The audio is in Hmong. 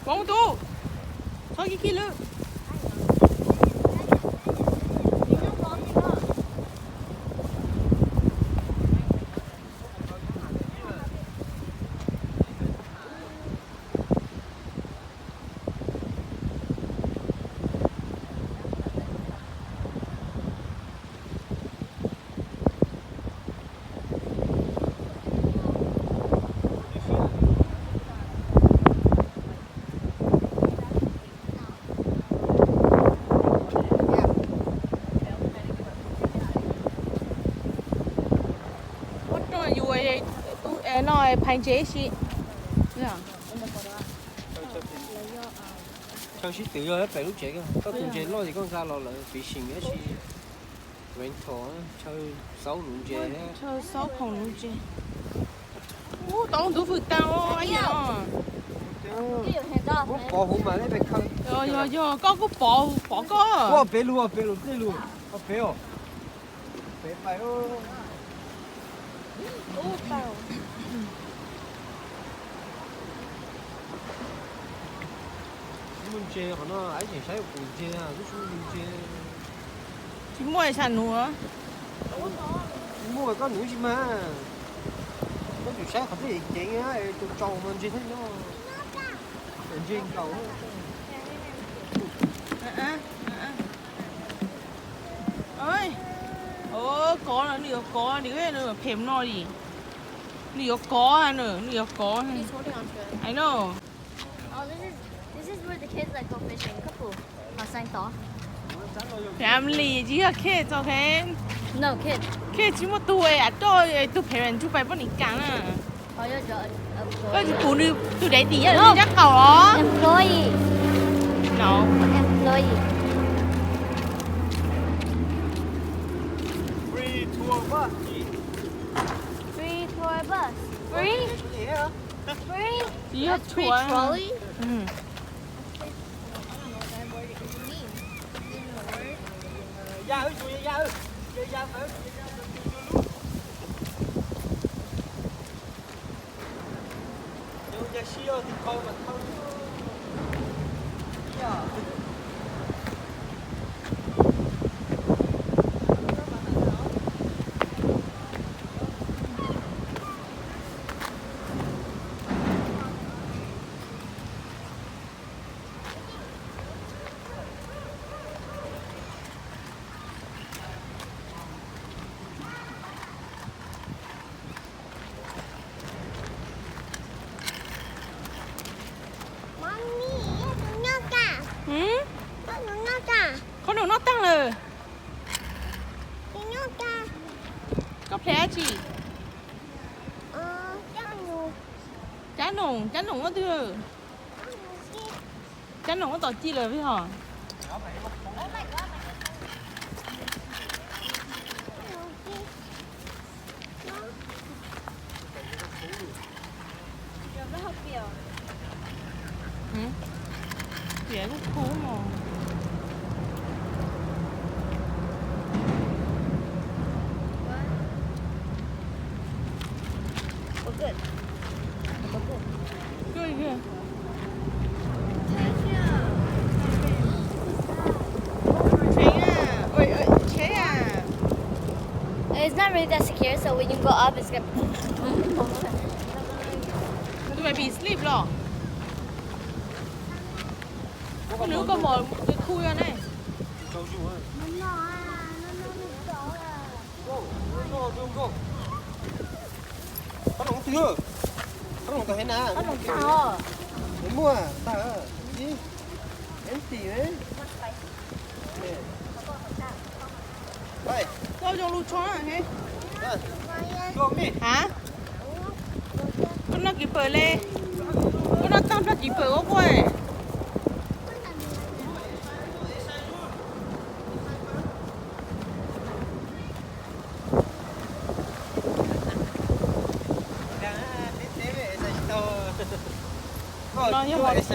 Poob tus, txhob kib kib lwm. Muab rau yus, no phais ntses si. Chaw sib tw yog pem lub tsev, koj tus ntses loj ces koj nqa los lawv piv sim tab sis rental, chaw xaub nuv ntses, chaw xaub khoom nuv ntses. Ub, tau ntub fwj tag os. Yog, yog, koj kuj pov, pov koj. Peb lug, peb lug, peb lug, peb os. Lub ntses qhov no, ib tseem saib kuv ntses, lub ntses. Tsis muaj sam nuv. Tsis muaj koj nuv tsis mag. Koj tsum saib qhov twg ceev, tus tsaus mas ntses thiaj nyob. Ntses nkaus. Kov no, nws yuav kov, nws phem no li. Nws yuav kov, nws yuav kov. I know. Family, tsis yog kids, ok? Kids tsis muaj tug, a, tug parent tsuj pais poj niam kam na. Koj tsis pum nws tus dev tim yog nws cab qaum os. No. Free tour bus. Free tour bus. Free? Free? Tsis yog free trolley? Qhov nws noj tag lawm. Koj plheb dab tsi? Cab noom, cab noom ua twg? Cab noom ua tom ci lawm peb hos. Piav kuj khub mos. It's not really that secure, so when you go up, it's gonna... Tus baby sleep los? Nws koj mom khu yog ne. Qhob noom twg? Qhob noom tag hev na. Qhob noom tag os. Muaj tag. Empty. Koj zoo lus tsho na. Hav? Koj noj kiv pawg le. Koj noj tag nplog kiv pawg ua quaj. No yog hos